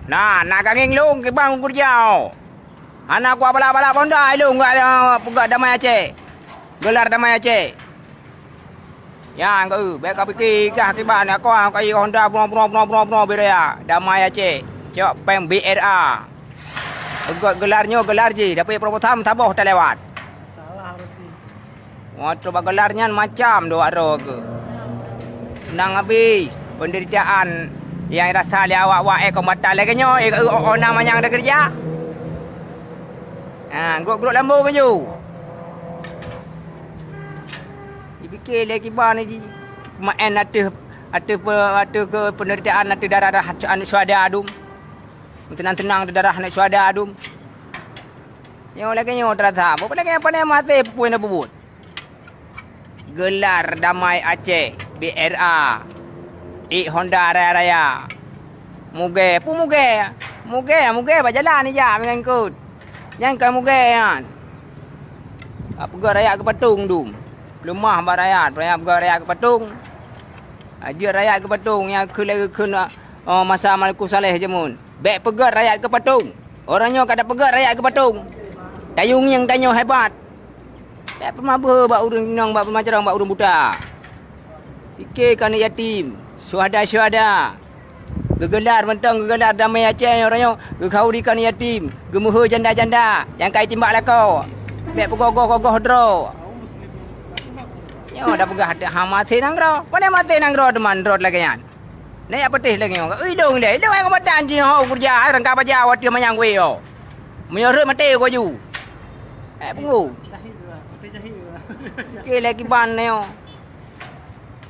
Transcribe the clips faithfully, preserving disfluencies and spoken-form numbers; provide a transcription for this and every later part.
Na, na ka ngieng lôn kiban u keureuja. Hana kubalak-balak honda lôn geupeugah damai Aceh. Geular damai Aceh. Nyan keuh, bèk kapike kah kiban, akoe kayue honda bunoe, bunoe, bunoe, bunoe, bunoe, beu raya. Damai Aceh. Cok péng B R A. Peugöt geular nyoe geular jih, tapi peureumpatan saboh talewat. Watèe bak geular nyan macam dua droe keuh. Nang abéh peunderitaan nyang rasa lé awak-awak, eh, kombatan lagèe nyoe, eh, oh, oh, na manyang teukeureuja. Ha, grok-grok lambô keujeuet. Jipike lé kiban jih, maén ateueh, ateueh pe-, ateueh keu peunderitaan ateueh darah-darah aneuk syuhada dum. Meuteunang-teunang ateueh darah aneuk syuhada dum. Nyoe lagèe nyoe teurasa, bukan lagèe nyoe pandai maté peue na peubuet. Geular damai Aceh, B R A. Ék honda raya-raya. Mugè, peue mugè? Mugè, mugè bak jalan ija meungon eungkôt. Nyan kon mugè nyan. Bak peugöt rakyat keu patong dum. Leumah bak rakyat, rakyat peugöt rakyat keu patong. Jeuet rakyat keu patong nyang kheun lagèe kheun, oh, masa Malikussaleh jameun. Bèk peugöt rakyat keu patong. Uroe nyoe ka tapeugöt rakyat keu patong. Tayue ngieng tanyoe hebat. Bèk peumabeuh bak ureueng inong, bak peumacarong bak ureueng buta. Pike keu aneuk yatim, syuhada-syuhada. Geugeular mantong, geugeular damai Aceh nyoe uroe nyoe, geukhauri keu aneuk yatim, geumeuhôi janda-janda nyang ka jitimbak lakoe. Bèk peugoh-goh-goh droe. Nyoe tapeugah hana maté nanggroe. Pane maté nanggroe teuma droe lagèe nyan. Nyan jak patéh lagèe nyoe. Idong lé, idong ai kombatan jih ho keureuja, ai rangka baja watèe manyang wé ho. Meunyoe rhot maté laju. Eh, pungo. Oke, lé kiban nyoe.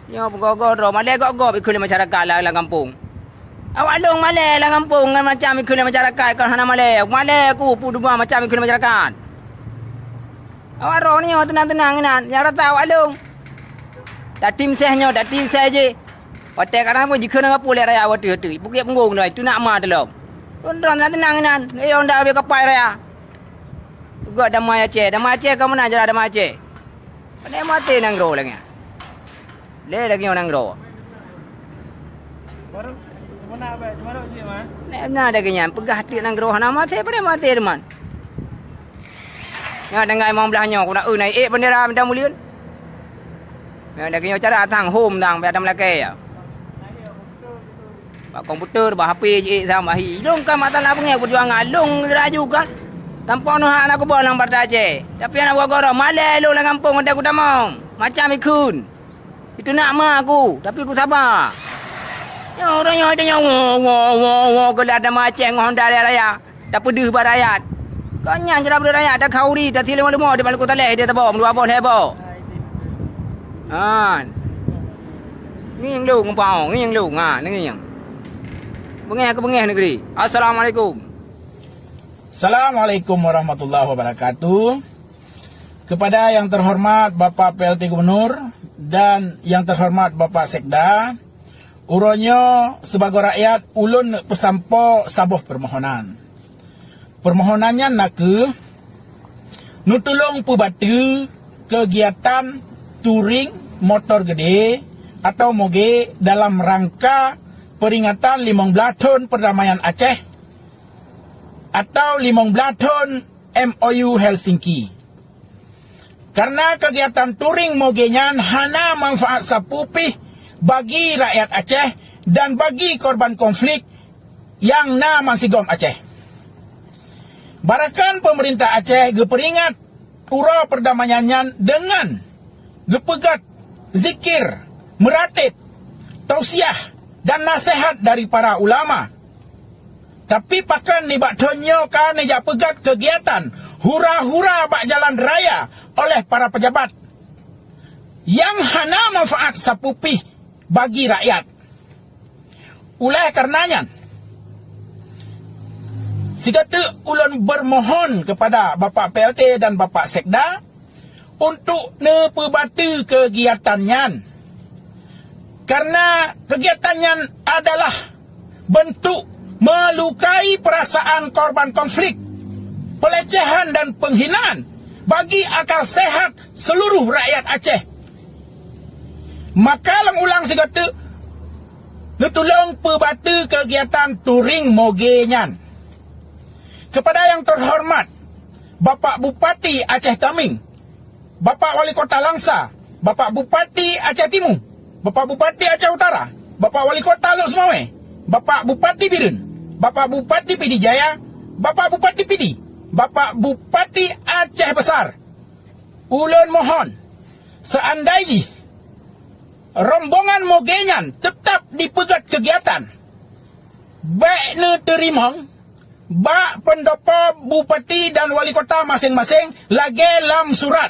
Nyoe peugoh-goh droe, malèe gob-gob ikheun lé masyarakat lam, lam gampông. Awak lôn malèe lam gampông ngon macam ikheun lé masyarakat, kon hana malèe. Malèe ku peue dua macam ikheun lé masyarakat. Awak droe nyoe teunang-teunang inan, nyang rata awak lôn. Tatim seh nyoe, tatim seh jih. Watèe kadang pun jikheun ngon peue lé raya watèe-watèe. Bukét Punggong nyoe, itu nak ma teulom. Lôn droe teunang-teunang inan, eh, honda habéh kapai raya. Peugah damai Aceh, damai Aceh ka meunan jalan damai Aceh. Pane maté nanggroe lagèe nyan. Lé lagèe nyoe nanggroe. Baru, mana abang? Cuma dok cik, Mak? Lé na lagèe nyan, peugah teuk nanggroe hana maté, pane maté teuma. Nyan tinggai limong blah nyoe, ku na eu na ék bendera mita muliun. Nyan lagèe nyoe cara tang hom tang, biasa meulakèe ya. Bak komputer, bak H P jiék sama hi. Lôn kan mata na beungèh peujuangan, lôn geuraju kan. Tanpa noh hana kuba lam partai Aceh. Tapi aneuk buah goroh malèe lôn lam gampông watèe kutamong. Macam ikheun. Itu nak ma aku, tapi kusaba. Nyoe ureueng nyoe tanyoe wo, wo, wo, wo, geulat damai Aceh ngon honda raya-raya. Tapeudeuh bak rakyat. Kon nyan cara peudeuh rakyat, takhauri, tasileumo-leumo di Malikussaleh, di saboh, dua boh, lhèe boh. Han. Ngieng lôn, umpama, ngieng lôn. Ha, ngieng. Beungèh keu beungèh negeri. Assalamualaikum. Assalamualaikum warahmatullahi wabarakatuh. Kepada yang terhormat Bapak P L T Gubernur dan yang terhormat Bapak Sekda, uroe nyoe sibagoe rakyat ulôn neuk peusampoe saboh peumohonan. Peumohonan nyan nakeuh, neutulông peubateue keugiatan touring motor geudé atau moge dalam rangka peuringatan limong blaih thôn peurdamaian Aceh atau limong blaih thôn M O U Helsinki. Karena keugiatan touring moge nyan hana manfaat sapeue pih bagi rakyat Aceh dan bagi korban konflik nyang na meusigom Aceh. Barakan peumeurintah Aceh geupeuringat uroe peurdamaian nyan deungon geupeugöt zikir, meurateb, tausiah, dan naseuhat dari para ulama. Tapi pakon nibak thôn nyoe ka neujak peugöt keugiatan hura-hura bak jalan raya oleh para pejabat nyang hana manfaat sapeue pih bagi rakyat. Oleh karena nyan, sigoe teuk ulôn bermohon kepada Bapak P L T dan Bapak Sekda untuk neupeubateue keugiatan nyan. Karena keugiatan nyan adalah bentuk melukai perasaan korban konflik pelecehan dan penghinaan bagi akal sehat seluruh rakyat Aceh. Maka lôn ulang sigoe teuk, neutulông peubateue kegiatan touring moge nyan. Kepada yang terhormat Bapak Bupati Aceh Tameng, Bapak Wali Kota Langsa, Bapak Bupati Aceh Timu, Bapak Bupati Aceh Utara, Bapak Wali Kota Lhokseumawe, Bapak Bupati Bireuen, Bapak Bupati Pidie Jaya, Bapak Bupati Pidie, Bapak Bupati Aceh Besar. Ulôn mohon, seandai jih rombongan moge nyan teutap dipeugét keugiatan, bék neuteurimong bak peundopo bupati dan wali kota maséng-maséng lagée lam surat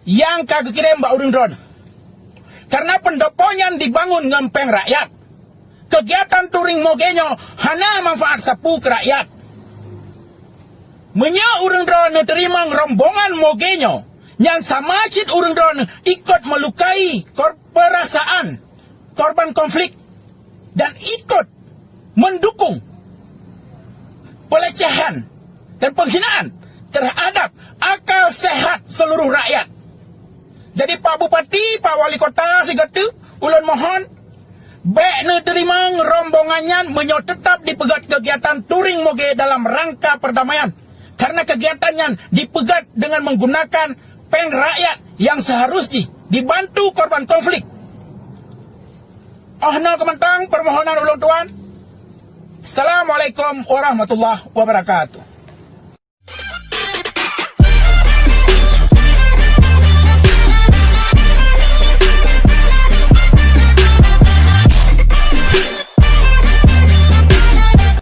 nyang ka geukirém bak ureuëng droeneuh. Kareuna peundopo nyan dibangun ngon péng rakyat. Keugiatan touring moge nyoe hana manfaat sapeue keu rakyat. Meunyoe ureuëng droeneuh neuteurimong rombongan moge nyoe, nyan sama cit ureuëng droeneuh ikot meulukai kor-, peurasaan korban konflik dan ikot meundukong pelecehan dan penghinaan terhadap akal sehat seluruh rakyat. Jadi, Pak Bupati, Pak Wali Kota sigoe teuk, ulôn mohon, bék neuteurimong rombongan nyan meunyoe teutap dipeugét keugiatan touring moge dalam rangka perdamaian, kareuna keugiatan nyan dipeugét deungon menggunakan péng rakyat nyang seuharus jih dibantu korban konflik. Oh noe keumantong peumohonan ulôn tuan. Assalamualaikum warahmatullahi wabarakatuh.